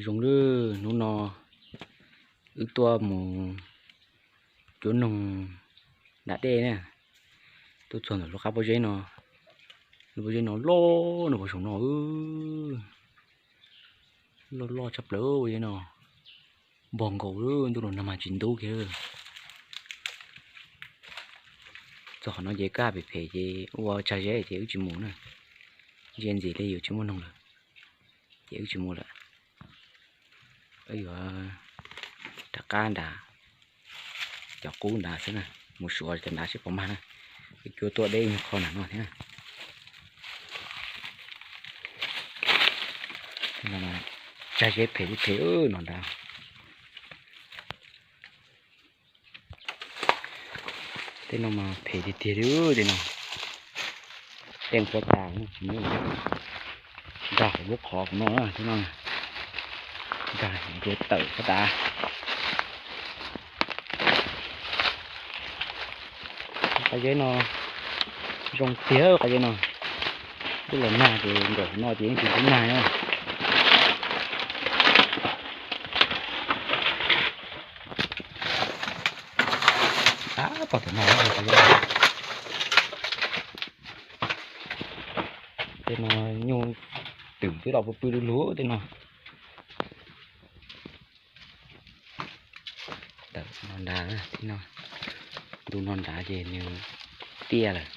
Zoo li hnub no wb tuaj mus cuab noog nram dej na, tuaj txog ntawm lub qab pob zeb no, lub pob zeb no loj no, pob zeb no loj loj tshaj plaws pob zeb no, npog nkaus ntuj los nag mas tsis ntub kiag. Txog qhov no ces kaj phem phem ces ua tsag zeb ces wb tsis mus na, ntsia ntxim li yuav tsis muaj noog lawm ces wb tsis mus lawm. Wb yuav rov qab nram cov qub nrad xwb na, mus suav cov nrad seb puas mag na. Wb cuab tuaj deb nyuag qho nram no thiab. Tsag zeb phem li phem no nrad. Tej no mas phem tiag tiag li tej no. Tej ntxuav tas tsis muaj, dag lub qhov no, dag nce tawm tag tas. Qab zeb no zoo tiag qab zeb no, twb los nag ces nkawm no ces yeej tsis ntub nag na. Ab, pom tam no, tej no nyuj twm twb los pw pw lug lug tej no. Tawm no nrad, ntu no nrad ces nws tiaj lawm.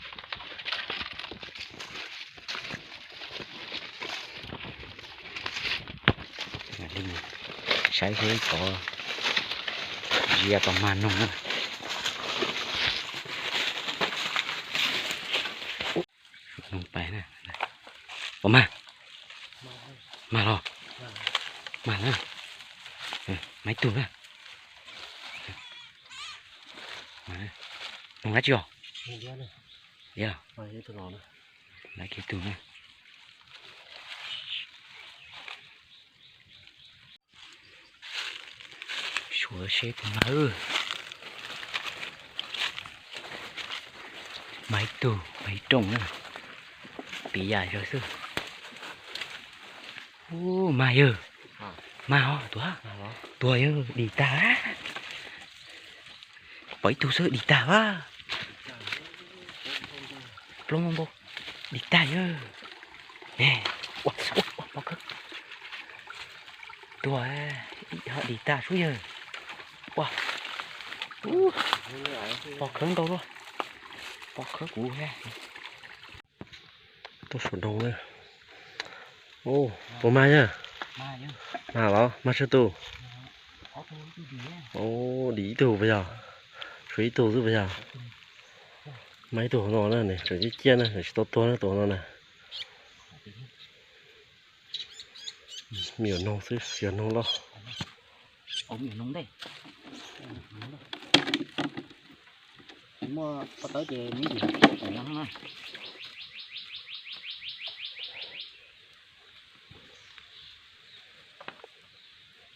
Saib seb tod, zia tod mag noog na. Noog pais na. Puas mag? Mag los? Mag na. Mag ib tug na. Noog dab tsi os? Mag ib tug na. Suav seb puas mag. Mag ib tug, mag ib rooj na. Piv yam yog xwb. Ub, mag yawg. Mag os, tuag, tuag yawg, dim tag. Pom ib tug xwb dim tag a. Plob npau, dim tag yawg. Ua, ua, pov khawb. Tuag, dim tag sub yawg. Ua, pov khawb ntau luaj. Pov khawb kuv thiab. Tuaj saum nroog na. Puas mag yawg? Mag los, mag tsawg tus? Dim ib tug puas yog? Tshuav ib tug xwb puas yog? Mag ib tug hauv no na, nws tseem ciaj ciaj na, nws tsis tau tuag na tus hauv no na. Me nyuam noog xwb, yog noog loj.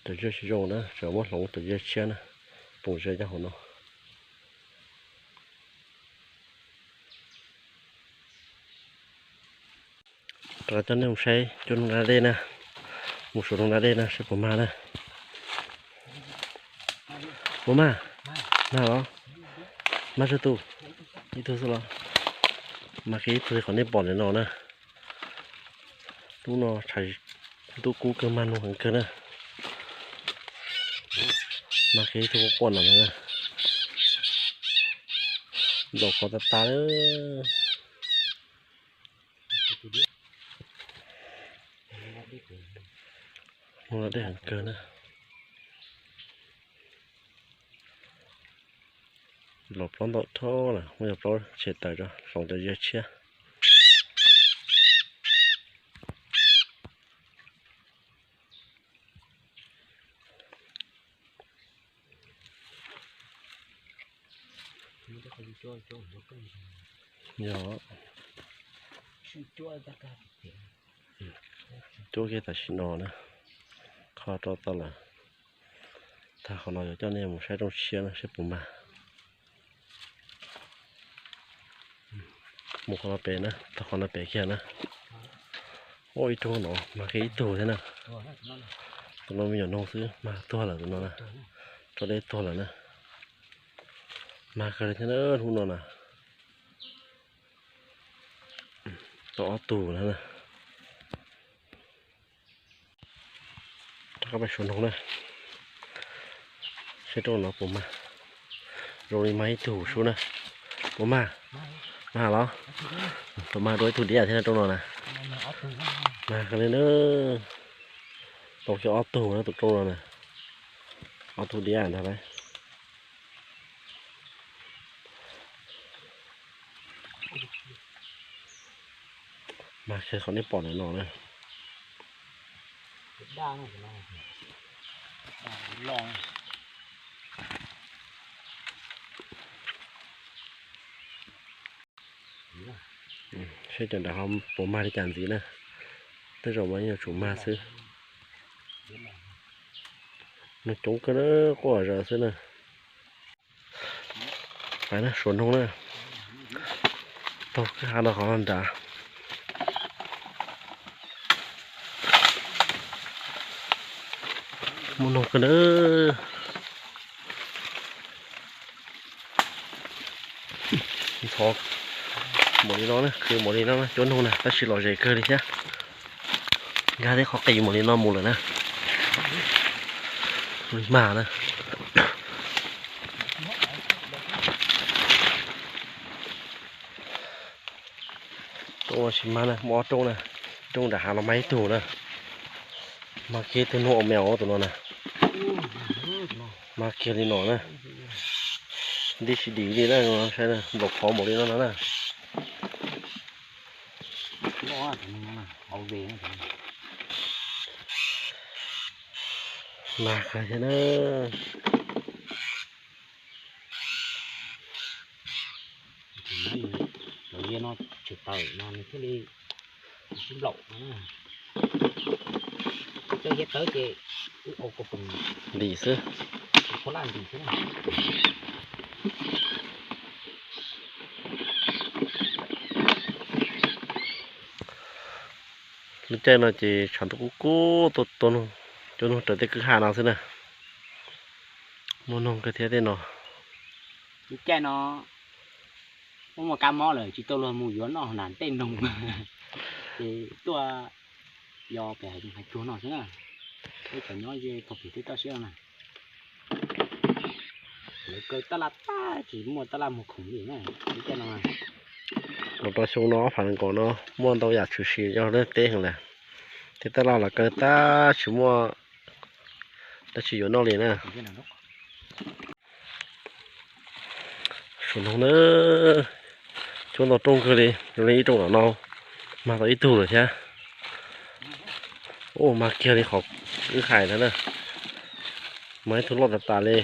Cov zej tsis zoo na, tseem muab hloov cov zej tshiab na, poom zeb nyob hauv no. Rov coj nej mus saib cuab noog da dej na, mus suav noog da dej na seb puas mag na. Puas mag? Mag los? Mag tsawg tus? Ib tug xwb los? Mag kiag ib tug li qhov nej pom ntawm no na. Lub no tshav ntuj kub kawg, mag noog heev kawg na. Mag kiag ib tug quaj quaj no na. Ntaus qhov tas tas lawm. Noog da dej heev kawg na. Los plaub ntau dhau lawm, muab cov plaub tshem tawm tso, hloov cov zej tshiab. Yog, cuab kiag tam sim no na, kho rau tau lawm. Tag qhov no yuav coj nej mus saib rooj tshiab na seb puas mag. Mus qhov no pem na, tag qhov no pem kiag na. Ua ib rooj no mag kiag ib tug thiab na. Tus no me nyuam noog xwb, mag tuag lawm tus no na. Tso deb tuag lawm na. Mag kawg li thiab na, hnub no na. Tau ob tug na. Rov qab pais suav noog na, seb rooj no puas mag. Zoo li mag ib tug sub na. Puas mag? Mag los? Puas mag dua ib tug diab thiab rooj no na? Mag kawg li na. Tau kiag ob tug na tus rooj no na. Ob tug diab ntag lauj. Mag kiag qhov nej pom ntawm no na. Seb cov nram ho puas mag li cas ntxiv na. Tej zaum mas yuav tsum mag xwb. Noog coob kawg na, quaj zom zaws xwb na. Pais na, suav noog na. Taug kwj ha no qhov nrad. Muaj noog kawg na. Ntxhov npaum li no na, khwv npaum li no na, cov noog na, tab sis lom zem kawg li thiab. Nkag tej qhov qis npaum li no mus lawm na. Mag na. Rooj no tsis mag na, muaj ob rooj na. Rooj nram hav no mag ib tug na. Mag kiag tus noog me tus no na. Mag kiag li no na. Nti tsis dim li na, saib na, nplaum qhov npaum li no no na. Mag kawg thiab na. Cov liaj no tseem tawm no nws thiaj li sib nplaum no. Cov hiav tawv ces wb au kua poom ntim xwb, khuab laj ntim xwb. Lub caij no ces tshav ntuj kub kub, cua noog raws tej kwj ha no xwb na. Muaj noog kawg thiab tej no. Lub caij no muaj muaj kab mob lawm tsis tau luag mus yuav noj na, tej noog ces tuaj yos pem hav cuag no xwb na. Peb cov nyob ze pog pem twb toj siab no na. Lawv kaw tab laj tab tsis muaj tab laj muag khoom li na. Lub caij no, los rau xyoo no ob phav nees nkaum no muaj ntau yam tshwm sim yog lawv teb heev lawm, thiab tab laj los kaw tab tsis muaj dab tsi yuav noj li na. Suav noog na, cuab ntau rooj kawg li, zoo li ib rooj no no mag tau ib tug lawm thiab. Ua mag kiag li qhov wb hais ntawd na, mag ib tug loj tas tas li.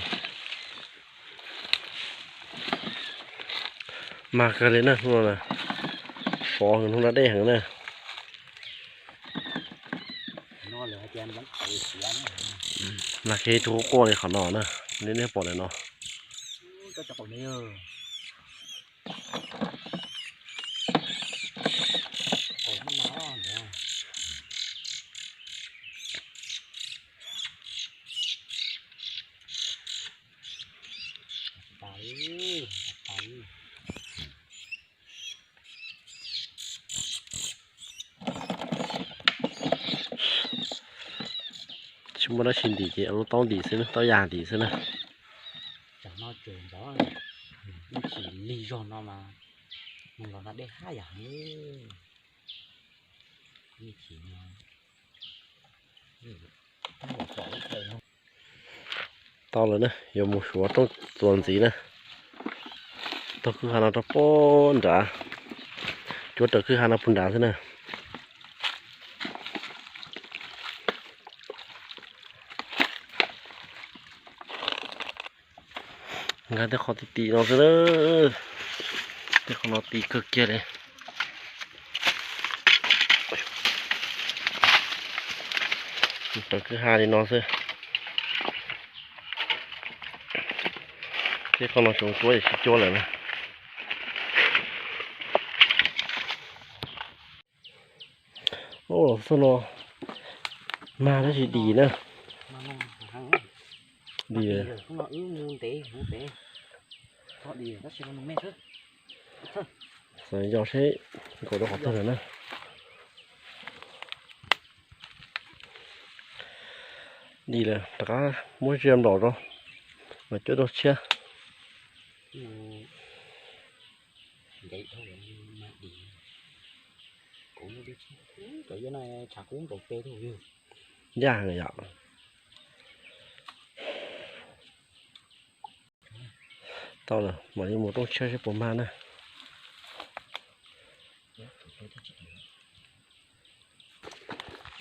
Mag kawg li na, hnub no na, sov heev, hnub no dej heev na. Mag kiag ib tug quaj quaj li qhov no na, li nej pom ntawm no. Tsis muaj dab tsi ntim ces ua lub taub ntim xwb, taub yas ntim xwb na. Tsam no tseem ntxov, ib chim lig zog no mas mus los no dej hab yam heev. Ib chim no Tau lawm na, yuav mus suav rooj txuas ntxiv na. Taug kwj ha no rau pem nrad, cuab raws kwj ha no puag nrad xwb na. Nkag tej qhov ti ti no xwb na, tej qhov no ti kawg kiag li. Raws kwj ha li no xwb. Tej qhov no tseem cuab es tsis cuab lawm na. Ub, los txog no mag tab sis dim na. Dim, xav yos seb nkaum rau qhov twg lawm na. Dim lawm rov qab muab zia nplaum rau, mas cuab rau tshiab. Ncaj heev yom. Tau lawm, mam li mus rooj tshiab seb puas mag na.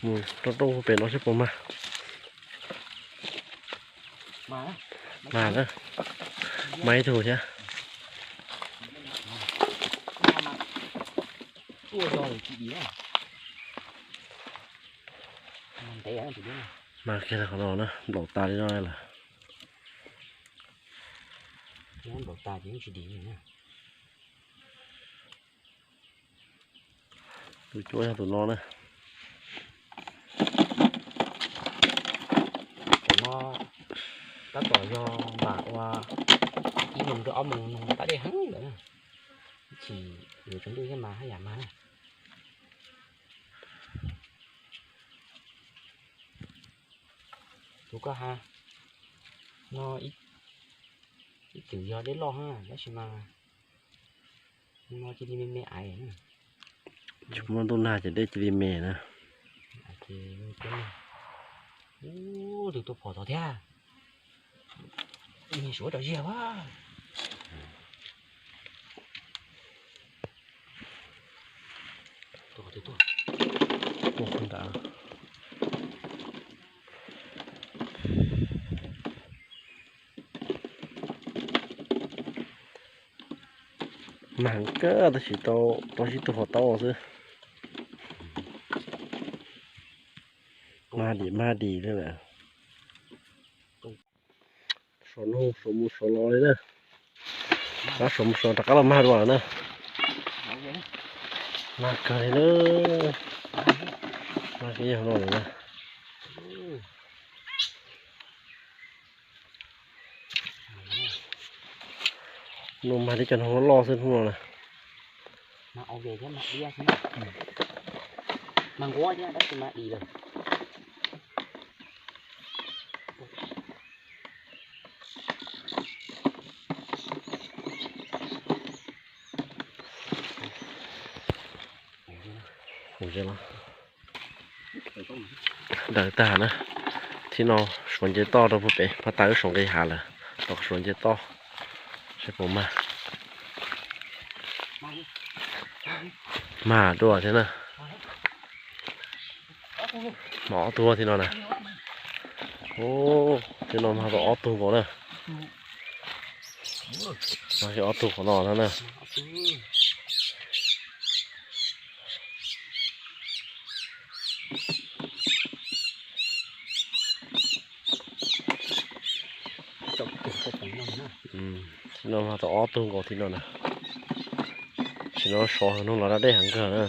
Mus rooj rooj pem no seb puas mag. Mag na, mag ib tug thiab. Mag kiag qhov no na, nplaum tas li no lawm. Tus cuab yog tus no na. Tus no tab tom yog npam ua ib moos rau ob moos no tab dej heev lawm na. Ib chim yuav tsaus ntuj thiab mas haj yam mag na. Tus koj has no ib txwm yog dej loj na, tab sis mas no cia li me me aiv. Tsis muaj ntuj nag ces dej cia li me na. Ub, tus tuaj phom tod thiab. Suav rau ziag a. Mag heev kawg tab sis tau, tau sib tug hov taub xwb. Mag dim mag dim li lawm. Sov no sov mus sov los li na. Rov qab sov mus sov rov qab los mag dua lawm na. Mag kawg li na. Mag ib yam no lawm na. No mag li cov noog loj loj xwb hnub no na. Daws tag na. Thaum no suav nce toj rau puag pem phab tas wb saum nqis hav lawm, tom suav nce toj seb puas mag. Mag dua thiab na. Mag ob tug thiab no na. Ub, thiab no mag tau ob tug nkaus na. Mag kiag ob tug qhov no na na. Thaum no mag tau ob tug nkaus thiab no na. Thaum no sov heev, hnub no da dej heev kawg na.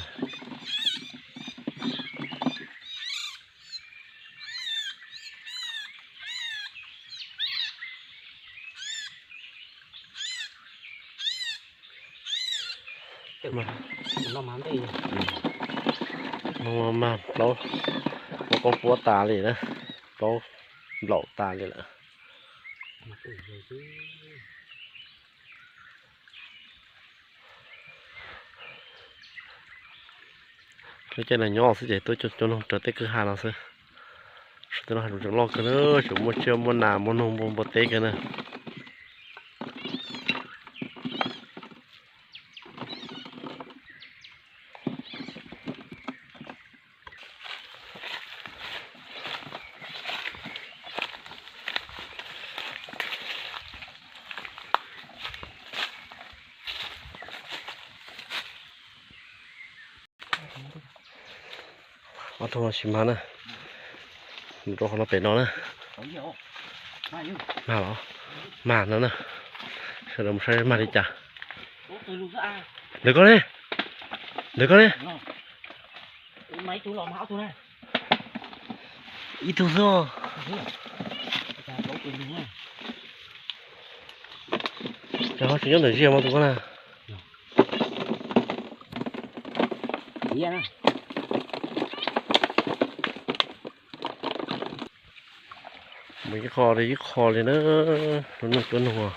Mag plaub, plaub koob puab tas li na, plaub nplaum tas li lawm. Lub caij no nyob xwb ces tuaj coob noog raws tej kwj ha no xwb. Tej no hav zoov tseem loj kawg na, tseem muaj tsiaj muaj nas muaj noog muaj npua teb kawg na. Ob tug no tsis mag na. Mus rau qhov no pem no na. Mag los? Mag no na. Sawv daws mus saib mag li cas. Ntawm koj ne. Ntawm koj ne. Ib tug xwb os. Ces ho tsis nyob ntawm ziag mas tus ko na. Mus ib qho li ib qho li na, lub neej tuab noog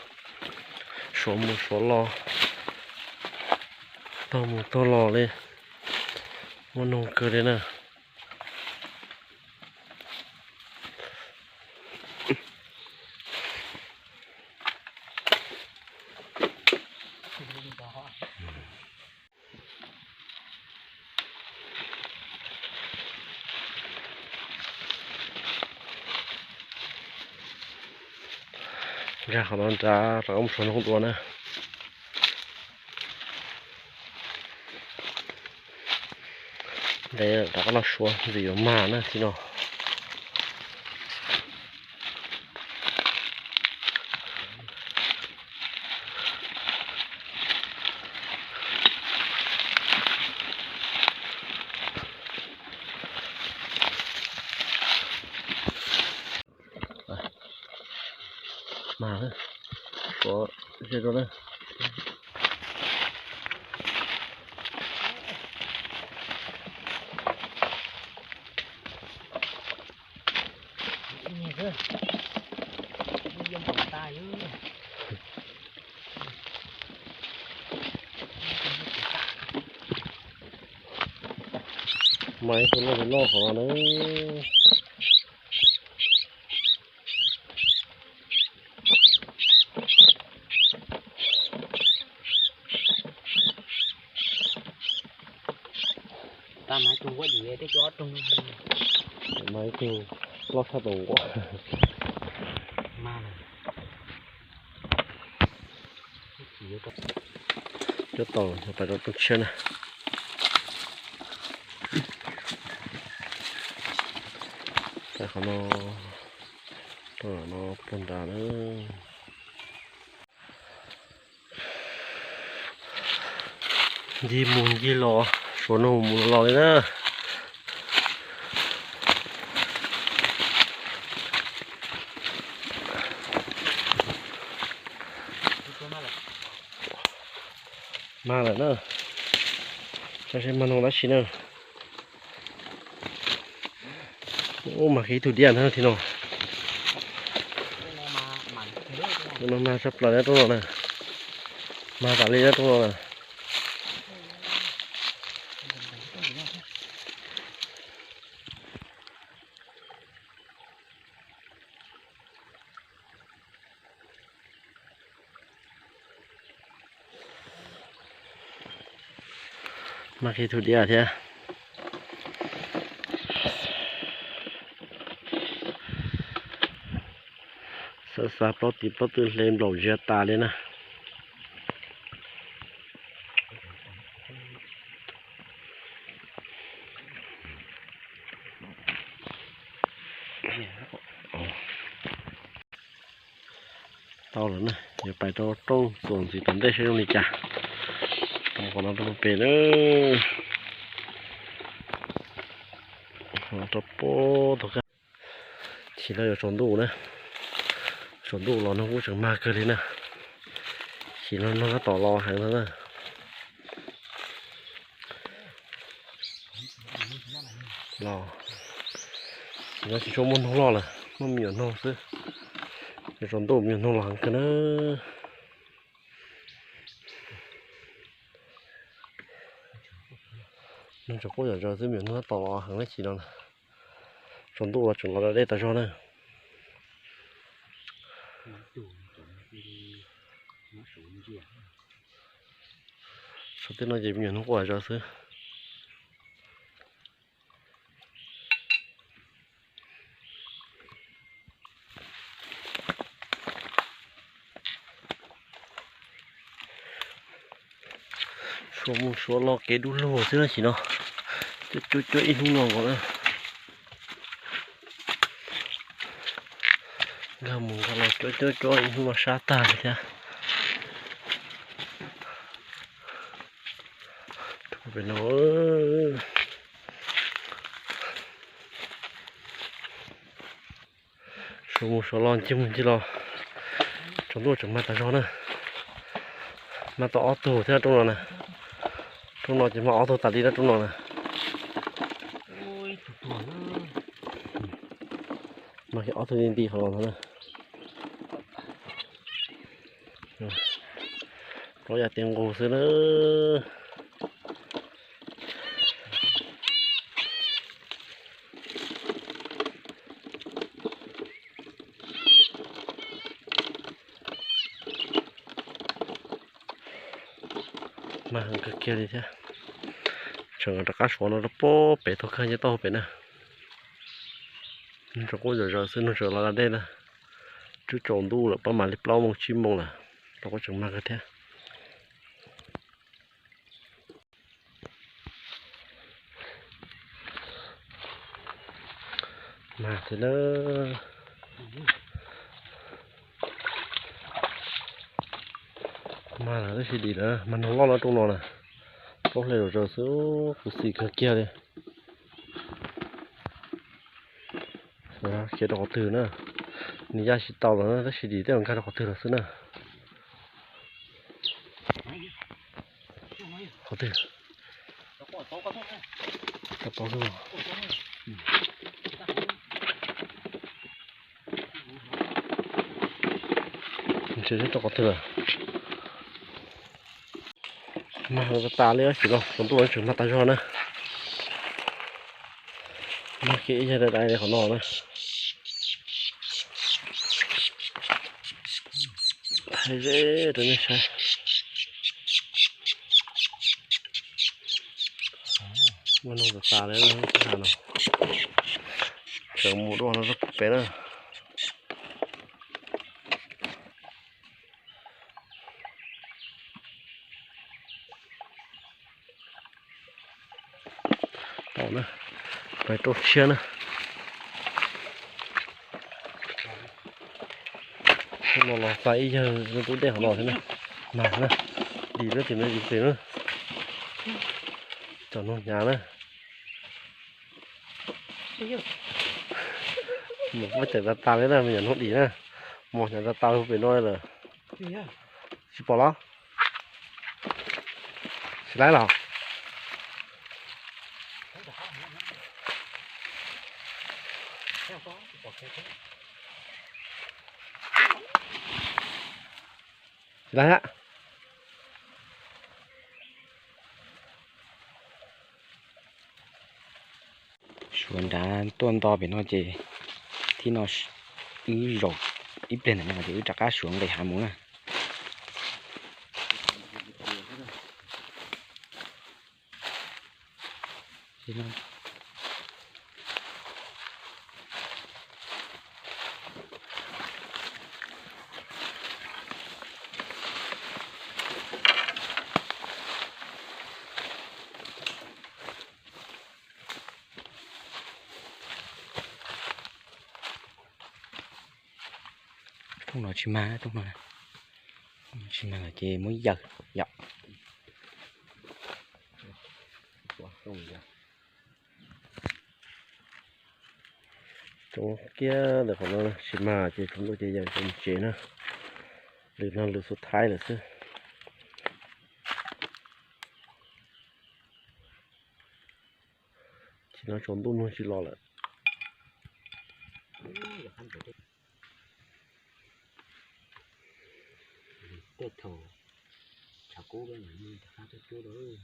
suav mus suav los, taug mus taug los li, muaj noog kawg li na. Nkag qhov no nrad rov qab mus saum noog dua na. Ntev rov qab los suav ntxim yuav mag na tib no. Mag, suav ze rau na. Mas ib tug loj li loj qhov no na. Mas ib tug loj tshaj tau nquab. Cov tau yog pais rau rooj tshiab na. Pais qhov no, rau no puag nrad na. Ncig mus ncig los, suav noog mus los li na. Mag lawm na. Saib seb mag noog dab tsi na. Ub, mag kiag ib tug diaj na tib no. Mag tshaj plaws na rooj no na. Mag tas li na rooj no na. Mag kiag tus diaj thiab. Xav xav plaub tim plaub twb hle nplaum ziab tas li na. Tau lawm na, yuav pais rau rooj txuas ntxiv tom ntej saib zoo li cas. Qhov no rau pem na, rau pem tau kawg. Chim no yuav tsaus ntuj na, tsaus ntuj los noog kuj tseem mag kawg li na. Chim no noog tab tom los heev no na. Los, chim no tsis tshua muaj noog loj lawm, muaj me nyuam noog xwb. Yuav tsaus ntuj me nyuam noog los heev kawg na. Noog tsuas quaj zom zaws xwb, me nyuam noog tab tom los heev na chim no. Tsaus ntuj los tseem los da dej tas zog na. Saum tej no ces me nyuam noog quaj zom zaws xwb. Suav mus suav los kev du lug xwb na chim no. Cuab cuab cuab ib hnub no nkaus na. Nkag mus nkag los cuab cuab cuab ib hnub no sab tag li thiab. Pem no. Mus saud los ncig mus ncig los, tsaus ntuj tseem mag tas zog na. Mag tau ob tug thiab rooj no na. Rooj no ces mag ob tug tas li na rooj no na. Mag kiag ob tug nti nti qhov no na. Plaub yam tej nqus xwb na. Mag heev kawg kiag li thiab. Tseem rov qab suav no rau pem tog kawg nyob tau pem na. Nws tseem quaj zom zaws xwb, nws tseem los da dej na. Twb tsaus ntuj lawm, pab mam li plaub moo tsib moo lawm los kuj tseem mag kawg thiab. Mag thiab na. Mag lawm tab sis dim lawm, mag noog loj lawm rooj no na. Plaub hle zom zaws xwb, khuv xim kawg kiag li. Khiav rau qhov twg na, nws ya tsis tau lawm tab sis dim tej zaum nkag rau qhov twg lawm xwb na. Qhov twg? Ntshe rau qhov twg lawm. Mag tas tas li, tsis los tsaus ntuj tseem mag tas zog na. Mag kiag ib yam dai dai li qhov no na. Thaij zeb rau nej saib. Muaj noog tas tas li no, tseem mus dua no rau pem na. Tau na, pais rau tshiab na. Hnub no los xa ib yawg ntub dej qhov no thiab na. Mag na, dim lub tim no dim pem na. Cov noog hnyav na. Mus poj cawm tas tas li na, me nyuam noog dim na. Mos hnyav tas tas pem no lawm. Tsis pom los? Tsis laib los? Tsis laib. Suav nrad tuaj nto pem no ces thib no wb zaum ib pliag ntawm no ces wb rov qab suav nqis hav mus na. Rooj no tsis mag, rooj no tsis mag lawm ces muab yaws yom. Tsoom kiag ntawm qhov no tsis mag ces tsaus ntuj ces yaws rau mus tsev na. Lwm no lwm xub thaib lawm xwb. Tsis no tsaus ntuj noog tsis los lawm. Tej thaum tshav kub rau niam no rov qab tuaj cuab rau.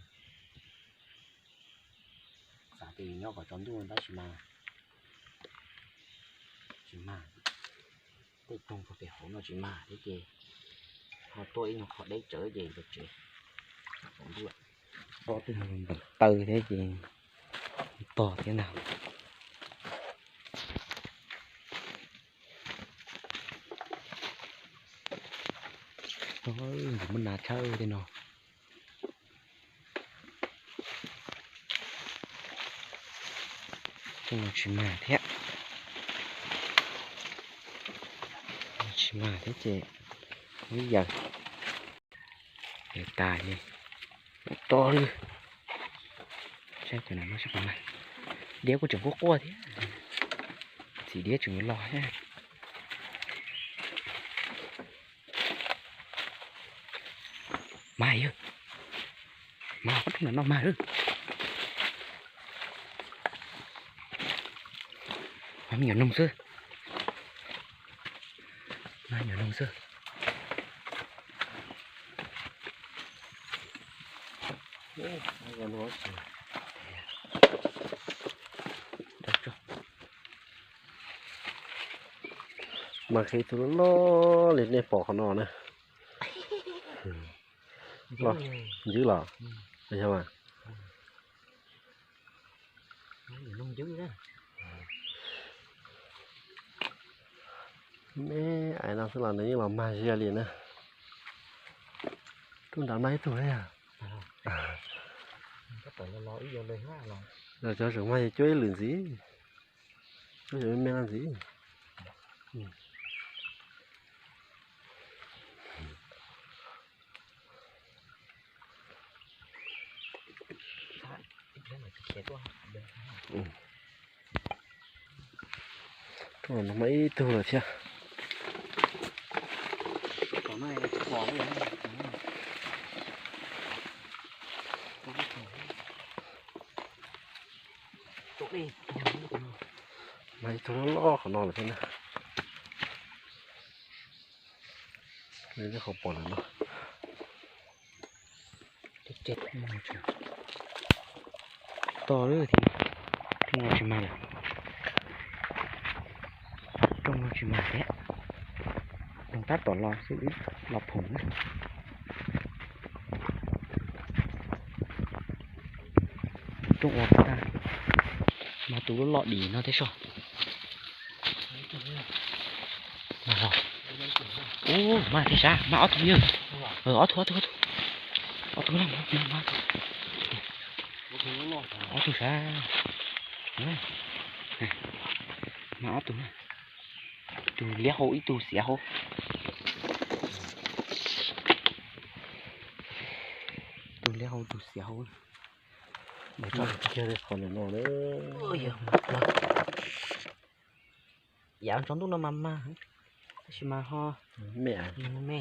Xav tias nyob kom tsaus ntuj tab sis mas tsis mag. Tej toog puag pem hauv no tsis mag thiab ces ho tuaj ib nyuag qhov deb tsawv ces nkawd tsev. Tau tej npam taw thiab ces tog thiab ntag. Nkawd muaj nas tshawb tej no. Tej no tsis mag thiab. Tsis mag thiab ces muab yaws. Yaws tas ces to lwj. Saib cov no saib puas mag. Diab kuj tseem quaj quaj thiab. Txiv diab tseem yuav los thiab. Mag yawg, mag qhov rooj ntawm no mag lawm. Mag me nyuam noog xwb. Mag me nyuam noog xwb. Mas qhib tus loj loj li nej pom qhov no na. Ncwb los? Yog mas. Neb ais no xwb los nws yeej los mag zia li na. Rub nrad mag ib tug thiab yog? Cov tseem mag cuab ib lwm ntxiv. Cuab me me no ntxiv. Rooj no mag ib tug lawm thiab. Mag ib tug loj loj qhov no lawm thiab na. Qhov pom lawm no. To lawm thiab, rooj no tsis mag lawm. Rooj no tsis mag thiab, noog tab tom los xwb, los phoom na. Rooj ua tag, mag tus loj loj dim no thiab soj. Ub, mag thiab sav, mag ob tug yawg. Ob tug, ob tug, ob tug. Ob tug na, mag ob tug. Ob tug sav. Mag ob tug na. Tus liab hau ib tug xiav hau. Tus liab hau tus xiav hau. Qhov no no. Yav tsaus ntuj no mas mag, tab sis mas ho me me.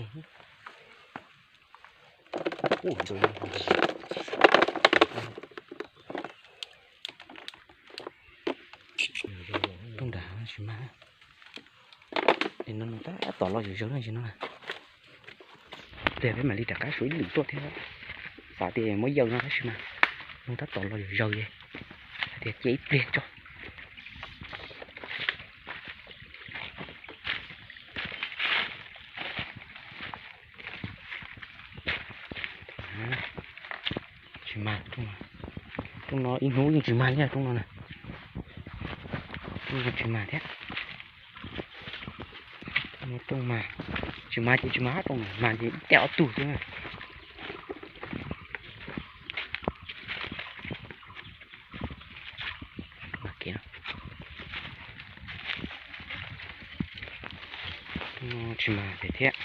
Rooj nrad tsis mag. Nim no noog tab tom los zawg zawg no ntsis no na. Pliag peb mam li rov qab suav ib lwm tuaj thiab. Xav tias muab yaws no tab sis mas noog tab tom los zawg zawg li. Hais tias cia ib pliag tso. Tsis mag, rooj no ib hnub yeej tsis mag li rooj no na. Rooj no tsis mag thiab. Rooj mag, tsis mag ces tsis mag, rooj no mag ces ib teg ob tug xwb na. Tsis mag thiab.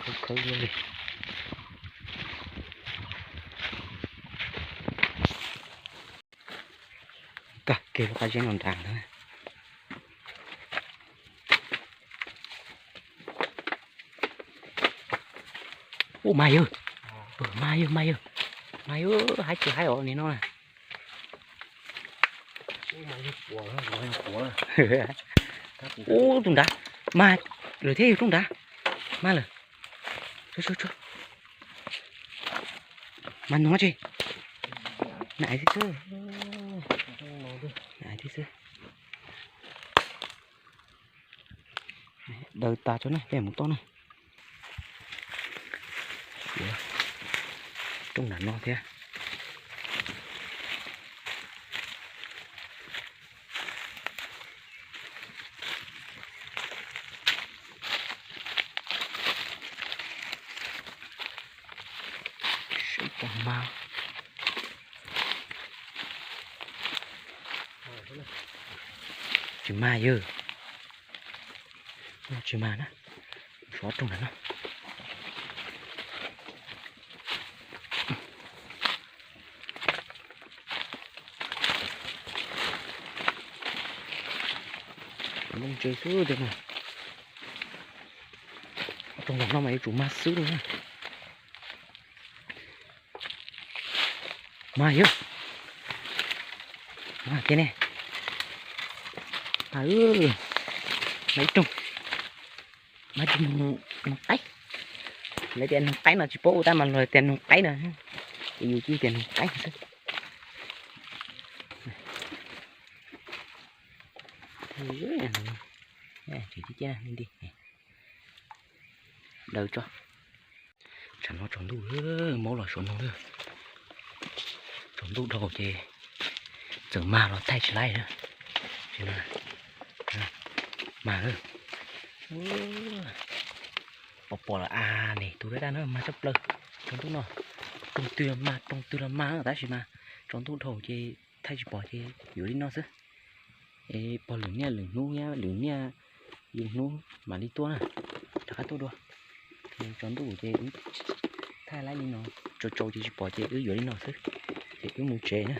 Khawb khawb li. Kag kiag lub qab zeb no nrad ntag. Ub, mag yawg, mag yawg, mag yawg, mag yawg, haib tsis haib os nim no na. Ub, tus nrad, mag lawm thiab yawg, rooj nrad, mag lawm. Mag no tsis, nais thiab xwb, nais thiab xwb. Daws tas tso na, peb mus toj na. Rooj nram no thiab. Saib tau mag. Tsis mag yawg. Tsis mag na. Sov rooj nram no. Nplooj ntse xwb tiag mas. Rooj vag no mas yuav tsum mag xwb li na. Mag yog, mag tiag ne. Mag, mag ib rooj, mag ib rooj noog qaib. Lawv tias noog qaib no tsis paub ua tab mas luag tias noog qaib no, ces yus cia tias noog qaib xwb. Daws tso. Tsam no tsaus ntuj, mob los saum no na. Tsaus ntuj dhau ces txawm mag los thaij tsis laib na. Mag, pom pom los a ne, tus dab dab na mag tshaj plaws. Tsaus ntuj no, rooj twg los mag, rooj twg los mag tab sis mas tsaus ntuj dhau ces thaij tsis pom ces yuav li no xwb. Es pog lwm niaj lwm hnub, lwm niaj lwm hnub mam li tuaj na, rov qab tuaj dua. Ces tsaus ntuj ces wb thaij laib li no, tsaus tsaus ces tsis pom ces wb yuav li no xwb, ces wb mus tsev na.